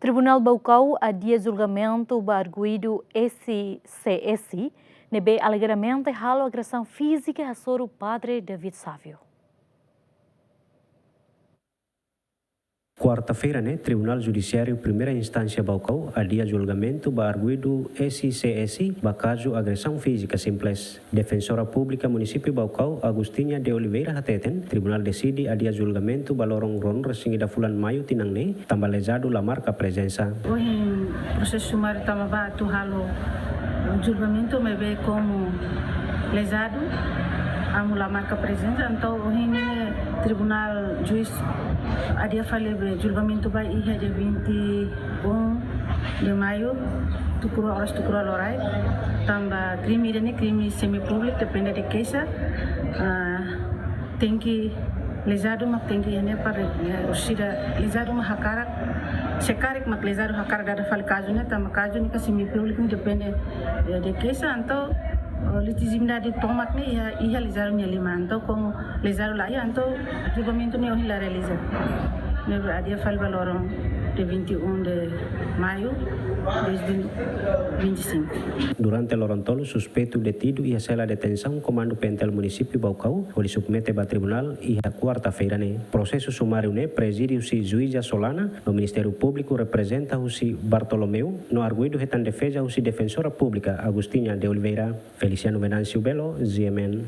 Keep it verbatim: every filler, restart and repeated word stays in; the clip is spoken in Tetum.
Tribunál Baucau adia julgamentu ba arguidu S C S, ne'ebé alegadamente halo agresaun fízika hasoru Padre David Sávio. Kuarta-feira ne'e, Tribunál Judisiáriu Primeira Instánsia Baucau adia julgamentu ba arguidu S C S ba kazu agresaun fízika simples. Defensora Públika Munisípiu Baucau, Agostinha de Oliveira, hateten, tribunál deside adia julgamentu ba loron ruanulu-resin-ida fulan Maiu tinan ne'e, tanba lezadu la marka prezensa. Ohin prosesu sumáriu tama ba atu halo julgamentu, maibé komu lezadu, amu la marka prezensa, entaun ohin ne'e tribunál juís adia fali be julgamentu ba iha dia vinte e um de Maiu, tuku rua oras, tuku rua loraik, tanba krime ida-ne'e krime semi-públiku, depende de keixa, ah, tenke lezadu mak tenke iha ne'e para, ya, orsida lezadu mak hakarak, se karik mak lezadu hakarak dada fali kazu ne'e, tanba kazu ne'e ka semi-públiku, depende, ya, de keixa, entaun, oh, lejitimidade tomak ne'e iha, iha lezadu nia liman, entaun komu lezadu la iha, entaun julgamentu ne'e ohin la realiza. Ne'ebé adia fali ba loron dia vinte e um de Maiu dois mil e vinte e cinco. Durante loron tolu, suspeitu detidu iha sela detensaun Komandu P N T L Munisípiu Baucau, hodi submete ba tribunál iha kuarta-feira ne'e. Prosesu sumáriu ne'e prezide husi juíza Solana, no Ministériu Públiku reprezenta husi Bartolomeu, no arguidu hetan defeza husi Defensora Públika Agostinha de Oliveira. Feliciano Venâncio Belo, G M N.